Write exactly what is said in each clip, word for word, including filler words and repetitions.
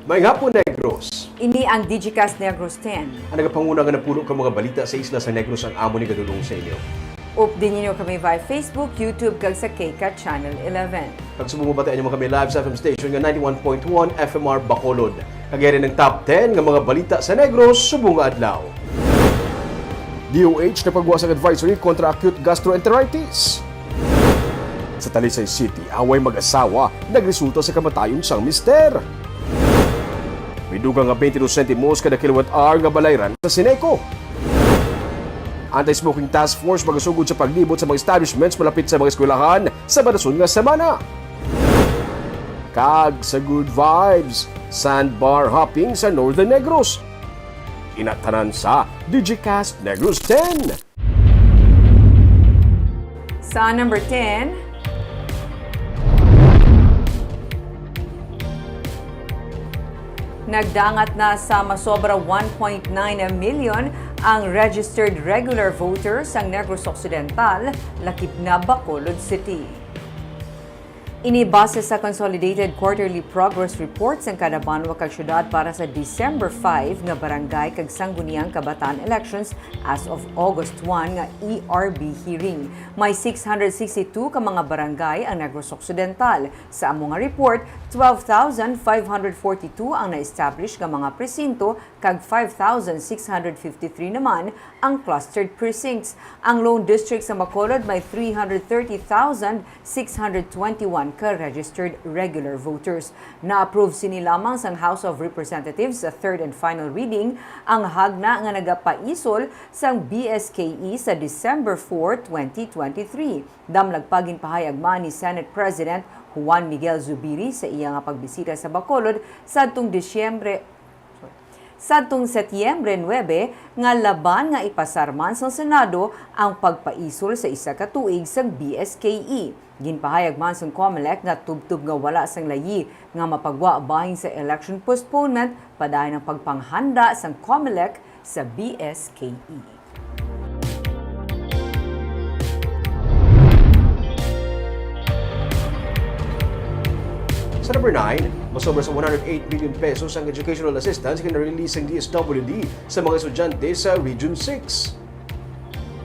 Maayong hapon, Negros. Ini ang Digicast Negros ten. Ang nagapanguna nga napuno ka mga balita sa isla sa Negros ang amo ni gadulong sa inyo. Updi ninyo kami via Facebook, YouTube, kag sa K CAT Channel eleven. Kag subong mabatian nyo man kami live sa F M station nga ninety-one point one F M R Bacolod. Kag yari ang top ten nga mga balita sa Negros subong nga adlaw. D O H nagpagwa sang advisory kontra acute gastroenteritis. Sa Talisay City, away mag-asawa nagresulta sa kamatayon sang mister. May dugang nga twenty-two sentimos kada kilowatt hour nga balayran sa Sineco. Anti-smoking task force magasugod sa paglibot sa mga establishments malapit sa mga eskwelahan sa madason nga semana. Kag sa good vibes, sandbar hopping sa Northern Negros. Ina tanan sa Digicast Negros ten. Sa number ten, nagdangat na sa masobra one point nine million ang registered regular voters sang Negros Occidental, lakip na Bacolod City. Ini base sa Consolidated Quarterly Progress Report sang kada banwa kag syudad para sa December five nga barangay kag sangguniang kabataan elections as of August one nga E R B hearing. May six hundred sixty-two ka mga barangay ang Negros Occidental. Sa amo nga report, twelve thousand five hundred forty-two ang na-establish nga mga presinto kag five thousand six hundred fifty-three naman ang clustered precincts. Ang lone district sa Bacolod may three hundred thirty thousand six hundred twenty-one ka registered regular voters. Na-approve sini lamang sang House of Representatives sa third and final reading ang hagna nga nagapaisol sang B S K E sa December four, twenty twenty-three. Damlag pa, ginpahayag man ni Senate President Juan Miguel Zubiri sa iya nga pagbisita sa Bacolod sadtong Disyembre, Sadtong Setyembre nuebe nga laban nga ipasar man sang Senado ang pagpaisol sa isa ka tuig sang B S K E. Ginpahayag man sang Comelec nga tubtob nga wala sang layi nga mapagwa bahin sa election postponement, padayon ang pagpanghanda sang Comelec sa B S K E. Sa number nine, masobra sa one hundred eight million pesos ang educational assistance nga na-release sang D S W D sa mga estudyante sa Region six.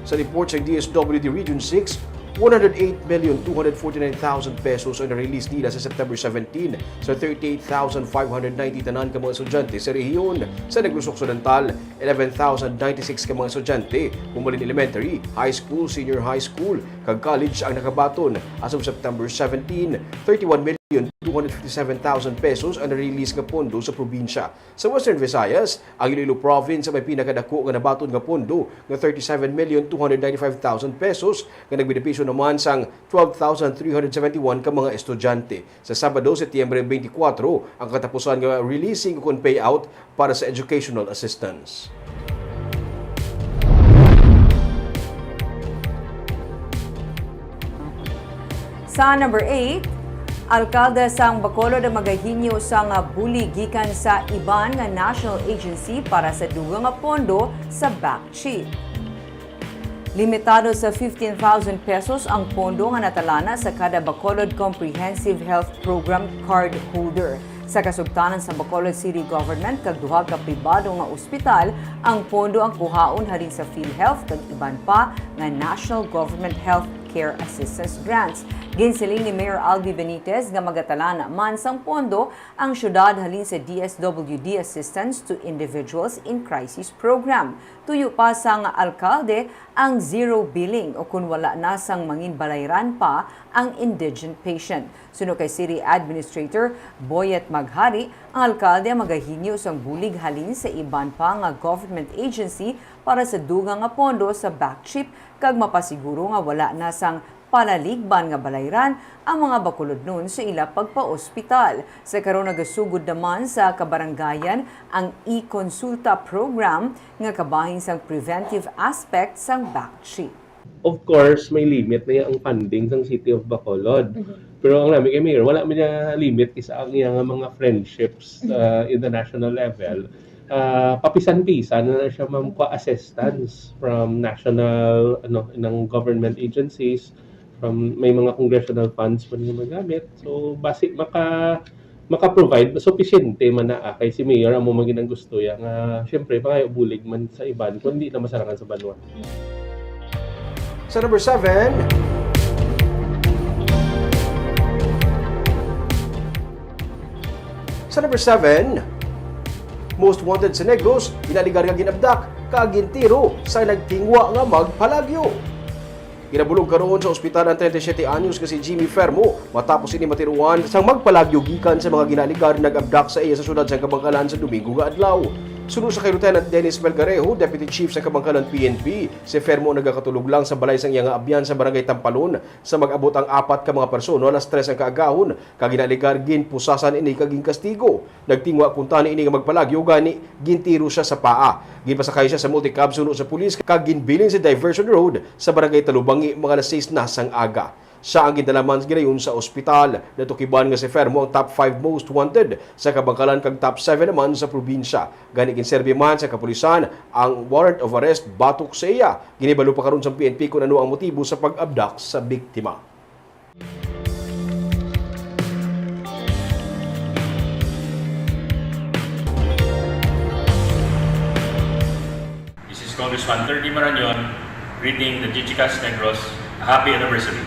Sa report sang D S W D Region six, one hundred eight million two hundred forty-nine thousand pesos ang na-release nila sa September seventeen sa thirty-eight thousand five hundred ninety tanan ka mga estudyante sa rehiyon. Sa Negros Occidental, eleven thousand ninety-six ka mga estudyante, humalin elementary, high school, senior high school, kag college ang nakabaton. As of September seventeen, thirty-one million two hundred fifty-seven thousand pesos ang na-release nga pondo sa probinsya. Sa Western Visayas, ang Iloilo Province ang may pinakadako nga nabaton nga pondo nga thirty-seven million two hundred ninety-five thousand pesos nga nagbenepisyo naman sang twelve thousand three hundred seventy-one ka mga estudyante. Sa Sabado, Setyembre twenty-four, ang katapusan nga releasing ukon payout para sa educational assistance. Sa number eight, alkalde sang Bacolod ang magahinyo sang bulig gikan sa iban nga national agency para sa dugang nga pondo sa BACCHIP. Limitado sa fifteen thousand pesos ang pondo nga natalana sa kada Bacolod Comprehensive Health Program card holder. Sa kasugtanan sa Bacolod City Government kag duha ka pribado nga ospital, ang pondo ang kuhaon halin sa PhilHealth kag iban pa nga National Government Health Care Assistance Grants. Ginsiling ni Mayor Albi Benitez nga magatalana man sang pondo ang syudad halin sa D S W D Assistance to Individuals in Crisis Program. Tuyo pa sang alkalde ang zero billing o kon wala na sang mangin balayran pa ang indigent patient. Suno kay City Administrator Boyet Maghari, ang alkalde ang magahinyo sang bulig halin sa iban pa nga government agency para sa dugang nga pondo sa BACCHIP kag mapasiguro nga wala na sang palaligban nga balayran ang mga Bacolodnon sa ila pagpa-ospital. Sa karon nagasugod naman sa kabarangayan ang e-consulta program nga kabahin sang preventive aspect sang BACCHIP. Of course, may limit na ang funding sang City of Bacolod. Pero ang nami kay Mayor, wala man niya limit kay sa ang iyang mga friendships uh, in the national level. Uh, papisan-pisan na, na siya, ma'am, kwa assistance from national, ano, ng government agencies, from may mga congressional funds pa niya magamit. So, basi maka maka-provide, supisyente man na, ah, kay si Mayor amo man gid ang gusto ya nga, syempre, pangayo bulig man sa iban, kung di na masarangan sa banwa. Sa number seven, sa number seven, most wanted sa Negros, ginaligar nga ginabdak kag gintiro sa nagtingwa nga magpalagyo. Ginabulog karon sa ospital ang treinta y siete anyos nga si Jimmy Fermo matapos ini matiruan sang magpalagyo gikan sa mga ginaligar nag-abdak sa iya sa siyudad sang Kabankalan sa Domingo nga adlaw. Suno sa kay Lieutenant Dennis Melgarejo, Deputy Chief sa Kabankalan P N P, si Fermo nagakatulog lang sa balay sang iya nga abyan sa Barangay Tampalon sa mag-abot ang apat ka mga persona alas tres ang kaagahon, kag ginaligar ginpusasan ini kag ginkastigo. Nagtingwa kuntani ini nga magpalagyo, gani gintiro sia sa paa. Ginpasakay sia sa multicab suno sa pulis kag ginbilin sa diversion road sa Barangay Talubangi mga alas sais na sang aga. Sia ang gindala man gidayon sa ospital. Natukiban nga si Fermo ang top five most wanted sa Kabankalan kag top seven naman sa probinsya. Gani ginserbi man sa kapulisan ang warrant of arrest batok sa iya. Ginhibalo pa karon sang P N P kon ano ang motibo sa pag-abdak sa biktima. This is Congressman Terdy Marañon greeting the Digicast Negros a happy anniversary.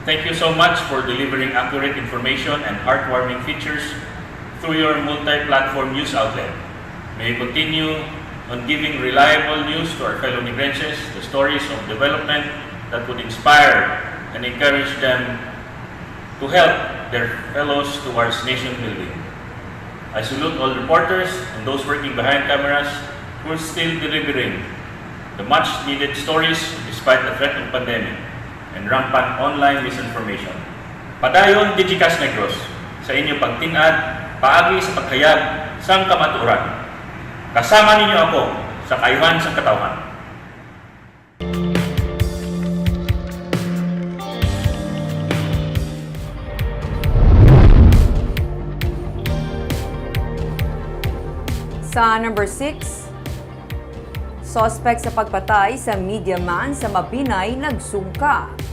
Thank you so much for delivering accurate information and heartwarming features through your multi-platform news outlet. May you continue on giving reliable news to our fellow Negrenses, the stories of development that would inspire and encourage them to help their fellows towards nation building. I salute all reporters and those working behind cameras who are still delivering the much needed stories despite the threat of pandemic and rampant online misinformation. Padayon, Digicast Negros, sa inyo pagtin-ad paagi sa paghayag sang kamatuoran. Kasama ninyo ako sa kaayuhan sang katawhan. Sa number six, suspect sa pagpatay sa media man sa Mabinay nagsungka.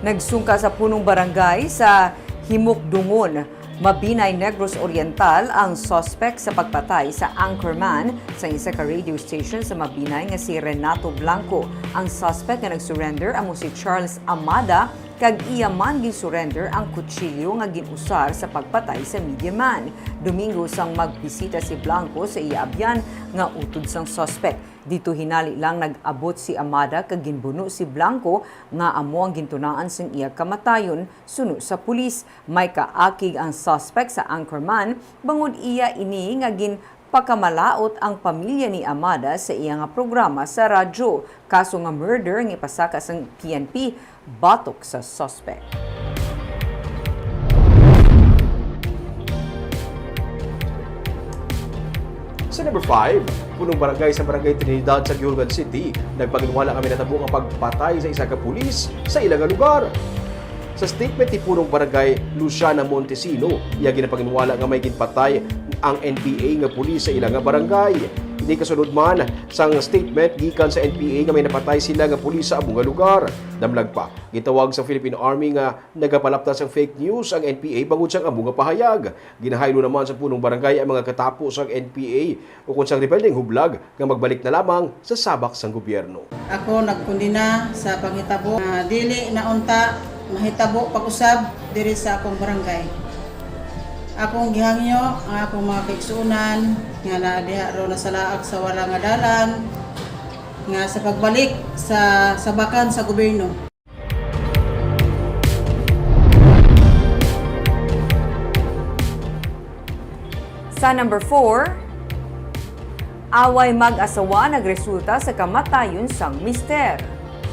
Nagsungka sa punong barangay sa Himukdungon, Mabinay, Negros Oriental, ang suspect sa pagpatay sa anchorman sa isa ka radio station sa Mabinay nga si Renato Blanco. Ang suspect nga nag-surrender amo si Charles Amada, kag iya man gin-surrender ang kutsilyo nga gin-usar sa pagpatay sa media man. Domingo sang magbisita si Blanco sa iya abyan nga utod sang suspect. Didto hinali lang nag-abot si Amada kag ginbuno si Blanco nga amo ang gintunaan sang iya kamatayon. Suno sa pulis, may kaakig ang suspect sa anchorman bangod iya ini nga ginpakamalaut ang pamilya ni Amada sa iya nga programa sa radyo. Kaso nga murder nga ipasaka sang P N P batok sa suspect. Sa number five, punong barangay sa Barangay Trinidad sa Guijuegan City nagpanginwala nga may natabo nga pagpatay sa isa ka pulis sa ila nga lugar. Sa statement ni Punong Barangay Luciana Montesino, iya ginapanginwala nga may ginpatay ang N P A nga pulis sa ila nga barangay. Ini kasunod man sang statement gikan sa N P A nga may napatay sila nga pulis sa amo nga lugar. Damlag pa, gitawag sa Philippine Army nga nagapalapta sang fake news ang N P A bangod sang amo nga pahayag. Ginahaylo naman sa punong barangay ang mga katapo sang N P A ukon sang rebeldeng hublag nga magbalik na lamang sa sabak sang gobyerno. Ako nagkondena sa panghitabo nga dili na unta mahitabo pag-usab diri sa akong barangay. Akong gihangyo ang akong mga kaigsuonan nga naa diha ron nasalaag sa wala nga dalan nga sa pagbalik sa sabakan sa gobyerno. Sa number four, away mag-asawa nagresulta sa kamatayon sang mister.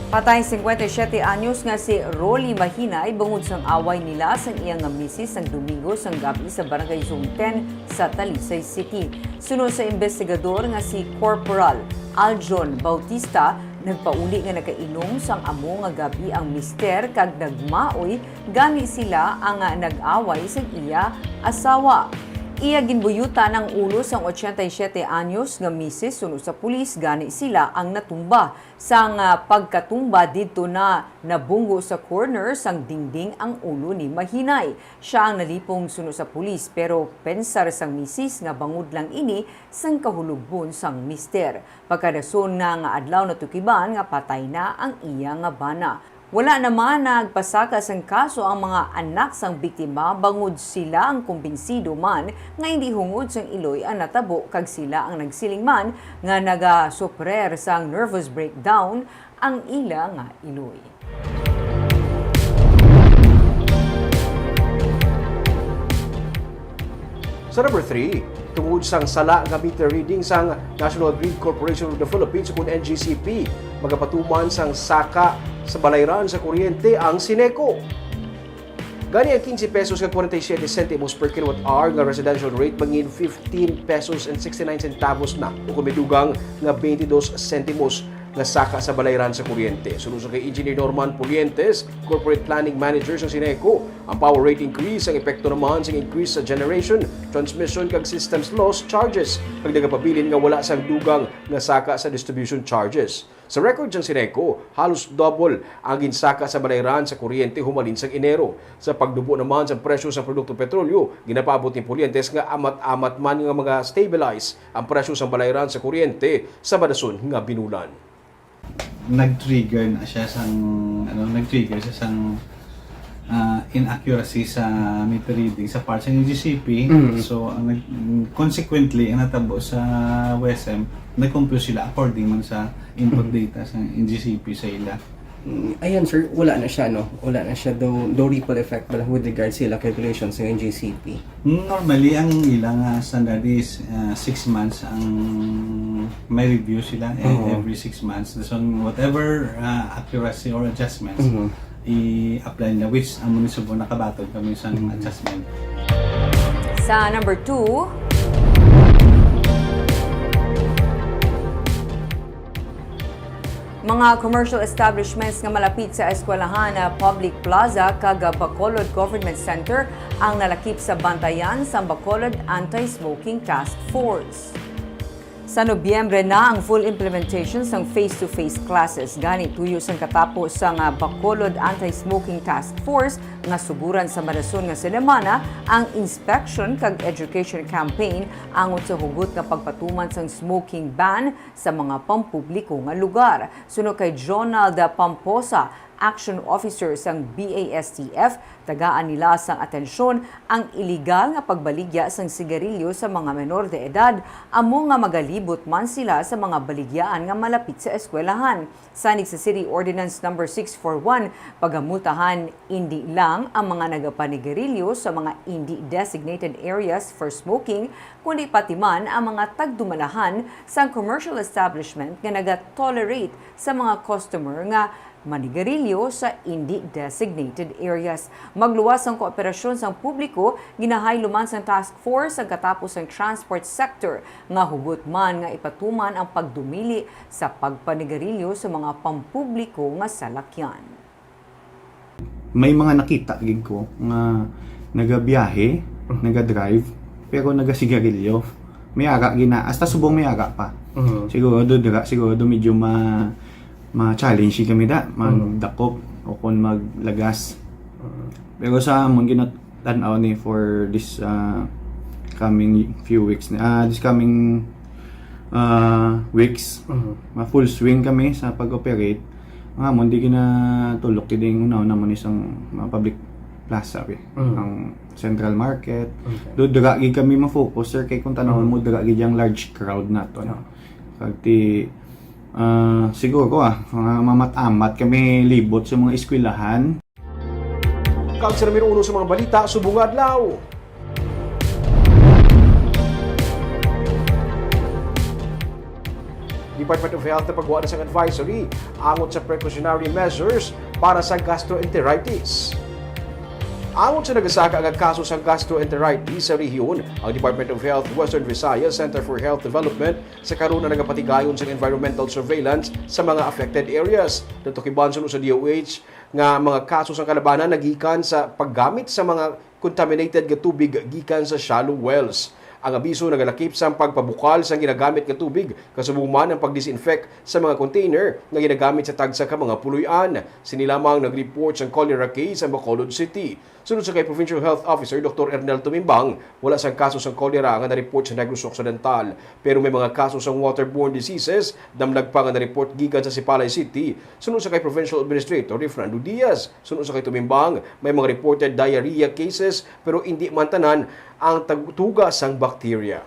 Patay singkwenta y siyete anyos nga si Rolly Mahinay bangod sang away nila sang iya nga misis sang Domingo sang gab-i sa Barangay Zone ten sa Talisay City. Suno sa investigador nga si Corporal Aljon Bautista, nagpauli nga nakainom sang amo nga gab-i ang mister kag nagmaoy gani sila ang nag-away sa iya asawa. Iya ginbuyutan ang ulo sang ochenta y siete anyos nga misis suno sa pulis, gani sila ang natumba. Sang, ah, pagkatumba didto na nabunggo sa corner sang dingding ang ulo ni Mahinay. Sia ang nalipong suno sa pulis, pero pensar sang misis nga bangod lang ini sang kahulogbon sang mister. Pagkadason na nga adlaw natukiban nga patay na ang iya nga bana. Wala naman nagpasaka sang kaso ang mga anak sang biktima, bangod sila ang kumbinsido man nga hindi hungod sang iloy ang natabo, kag sila ang nagsiling man nga nagasuprer sang nervous breakdown ang ila nga iloy. Sa number three, tungod sang sala nga meter reading sang National Grid Corporation of the Philippines, ukon N G C P, magapatuman sang saka sa balayran sa kuryente ang Sineco. Gani, ang quince pesos kag forty-seven centimos per kilowatt hour nga residential rate mangin fifteen pesos and sixty-nine centavos na, ukon may dugang nga twenty-two centimos nga saka sa balayran sa kuryente. Suno sa kay Engineer Norman Pulientes, Corporate Planning Manager sa Sineco, ang power rate increase ang epekto naman sang increase sa generation, transmission, kag systems loss charges, kag nagapabilin nga wala sang dugang nga saka sa distribution charges. Sa record sang Sineco, halos double ang ginsaka sa balayran sa kuryente humalin sang Enero. Sa pagdubo naman sa presyo sa produkto petrolyo, ginapaabot ni Pulientes nga amat-amat man nga mga stabilize ang presyo sang balayran sa kuryente sa madason nga binulan. Nag-trigger na siya sang, ano, nag-trigger siya sang, ah, inaccuracy sa meter reading sa part sa N G C P. Mm. So, ang nag-, consequently, ang natabo sa WESM, nag-compute sila according man sa input Mm. data sa N G C P sa ila. Mm, ayan, sir, wala na siya, no? Wala na siya, though, though ripple effect ba lang with regards sa ila calculation sa N G C P? Normally, ang ilang, ah, standard is, ah, six months ang may review sila, eh, Oo. every six months. So, whatever, ah, accuracy or adjustments, Mhm. i-apply nila, which amo ni subong nakabaton kami sa Mhm. adjustment. Sa number two, mga commercial establishments nga malapit sa eskwelahan, ah, Public Plaza kag, ah, Bacolod Government Center ang nalakip sa bantayan sang Bacolod Anti-Smoking Task Force. Sa Nobyembre na ang full implementation sang face-to-face classes. Gani, tuyo sang katapo sang, ah, Bacolod Anti-Smoking Task Force nga suguran sa madason nga selemana ang inspection kag education campaign angot sa hugot nga pagpatuman sang smoking ban sa mga pampubliko nga lugar. Suno kay Jonald Pamposa, Action Officer sang B A S T F, tagaan nila sang atensyon ang iligal nga pagbaligya sang sigarilyo sa mga menor de edad, amo nga magalibot man sila sa mga baligyaan nga malapit sa eskwelahan. Sanig sa City Ordinance Number six four one, pagamultahan indi lang ang mga nagapanigarilyo sa mga indi designated areas for smoking, kundi pati man ang mga tagdumalahan sang commercial establishment nga nagatolerate sa mga customer nga manigarilyo sa indi designated areas. Magluwas ang kooperasyon sang publiko, ginahaylo man sang task force ang katapo sang transport sector nga hugot man nga ipatuman ang pagdumili sa pagpanigarilyo sa mga pampubliko nga salakyan. May mga nakita gid ko nga nagabiyahe, Mhm. naga-drive, pero nagasigarilyo. May ara gina, hasta subong may ara pa. Mhm. Siguro do dira, siguro do medyo ma-, ma-challenge kami da, Mhm. magdakop o kon maglagas. Mhm. Pero sa amon ginatan-aw ni for this, ah, coming few weeks, ah, this coming, ah, weeks, Mhm. ma-full swing kami sa pag-operate. Nga mo, di ginatulok gid ang una-una mo ni sang mga public plaza, eh. Mhm. Ang Central Market. Okay. Do, dira gid kami ma-focus, sir, kay kung tanawon Mhm. mo, dira gid ang large crowd nato, no? Yeah. Kag ti, ah, siguro, ah, mga mamat-amat kami libot sa mga eskwelahan. Kag sa numero uno sa mga balita subong nga adlaw. Department of Health nagpagwa na sang advisory angot sa precautionary measures para sa gastroenteritis. Angot sa nagasaka nga kaso sang gastroenteritis sa rehiyon, ang Department of Health Western Visayas Center for Health Development sa karon na nagapatigayon sang environmental surveillance sa mga affected areas. Natukiban suno sa D O H, nga mga kaso sang kalabanan nagikan sa paggamit sa mga contaminated nga tubig gikan sa shallow wells. Ang abiso nagalakip sang pagpabukal sang ginagamit nga tubig, kasubong man ang pag-disinfect sa mga container nga ginagamit sa tagsa ka mga puloy-an. Sini lamang nag-report sang cholera case ang Bacolod City. Sunod sa kay Provincial Health Officer Doktor Ernel Tumimbang, wala sang kaso sang cholera nga na-report sa Negros Occidental, pero may mga kaso sang waterborne diseases, damlag pa nga na-report gikan sa Sipalay City. Sunod sa kay Provincial Administrator Fernando Diaz, sunod sa kay Tumimbang, may mga reported diarrhea cases, pero indi man tanan ang tag-, tuga sang bacteria.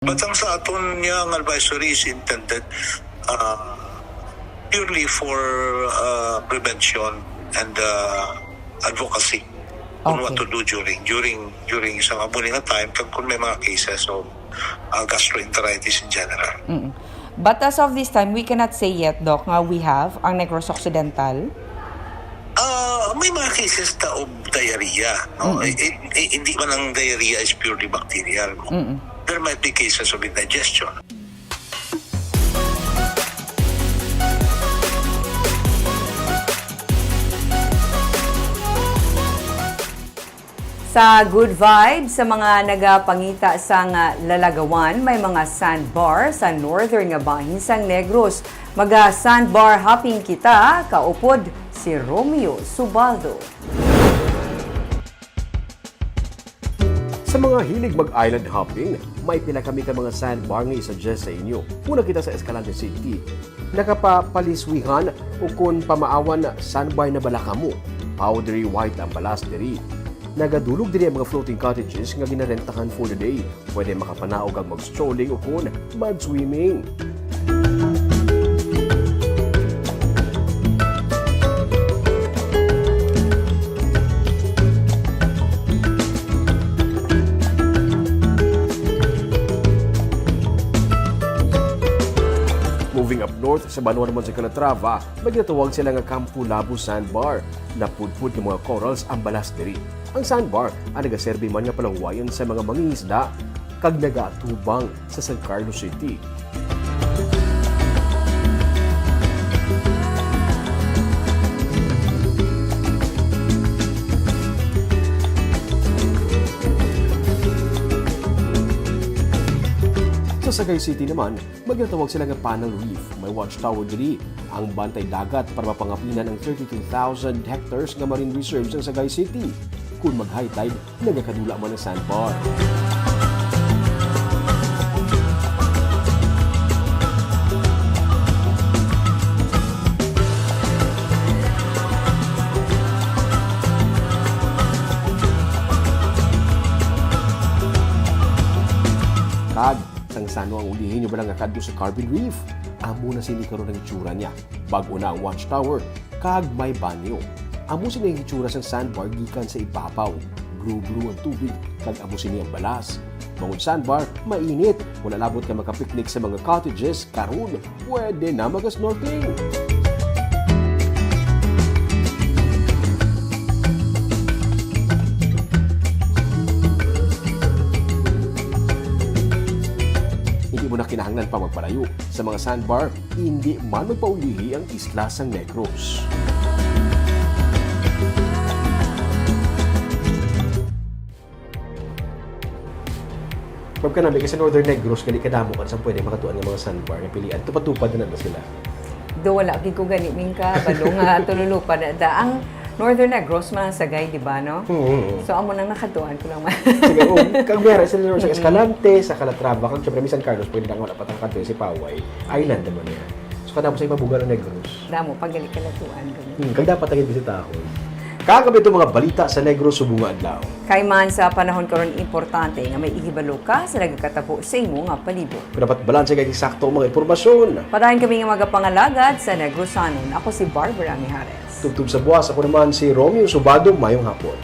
But ang sa aton niya nga advisory is intended, uh, purely for, uh, prevention and, uh, advocacy on what Okay. to do during, during, during sa mga buling nga time, kag kung may mga cases of, uh, gastroenteritis in general. Mm. But as of this time, we cannot say yet, Doc, nga we have ang Negros Occidental. Ah, may mga cases ta of diarrhea, no? Mm-mm. Eh, eh, eh, hindi man ang diarrhea is purely bacterial, no? Mm-mm. There might be cases of indigestion. Sa good vibes sa mga nagapangita sang lalagawan, may mga sandbar sa northern nga bahin sang Negros. Maga-sandbar hopping kita, kaupod si Romeo Subaldo. Sa mga hilig mag-island hopping, may pila kami ka mga sandbar nga i-suggest sa inyo. Una kita sa Escalante City. Nakapapaliswihan o kon pamaawan sandbar na bala kamo. Powdery white ang balas diri. Nagadulog diri ang mga floating cottages nga ginarentahan for the day. Pwede makapanaog kag mag-strolling o kon mag-swimming. Moving up north, sa banwa naman sa Calatrava, may ginatawag sila nga Campo Labo Sandbar. Napudpod nga mga corals ang balas diri. Ang sandbar ang nagaserbi man nga palangwayon sa mga mangingisda kag nagaatubang sa San Carlos City. Sa Sagay City naman, may ginatawag sila nga Panel Reef. May watchtower diri ang bantay dagat para mapangapinan ang thirty-two thousand hectares nga marine reserves sang Sagay City. Kung mag-high tide, nagakadula man ang sandbar. Kag, sang sano ang ulihi nyo bala nga kadto sa Carbon Reef? Amo na sini karon ang itsura niya. Bag-o na ang watchtower, kag may banyo. Amo sini ang itsura sang sandbar gikan sa ibabaw. Blue-blue ang tubig, kag amo sini ang balas. Bangod sandbar, mainit. Wala labot ka makapiknik sa mga cottages. Karon, pwede na maga-snorkeling. Hindi mo na kinahanglan pa magpalayo. Sa mga sandbar, hindi man magpaulihi ang isla sang Negros. Ma'am, kanami kay sa Northern Negros, gali kadamo kan sa pwede makatuan nga mga sandbar nga pilian. Tupad-tupad na na sila. Do, wala gid ko gani ming kabalo nga tululupa na da. Ang Northern Negros, mga Sagay, di ba, no? Mm, mm, mm. So, amo nang nakatuan ko lang man. Sige, oh, kag meron sila sa Mm. Escalante, sa Calatrava, kag syempre, may San Carlos, pwede na nga wala pa tang kadto si Paway. Island naman niya. So, kadamo sa imabuga ng Negros. Damo, pag gali kalatuan, ganun. Hmm, kag dapat lagi bisitahon. Kag kami itong mga balita sa Negros subong nga adlaw. Kay man sa panahon karon, importante nga may ihibalo ka sa nagakatabo sa imo nga palibot. Kung dapat balanse kag eksakto ang mga impormasyon. Padayon kami nga magapangalagad sa Negrosanon. Ako si Barbara Mijares. Tubtob sa buwas, ako naman si Romeo Subado. Mayong hapon.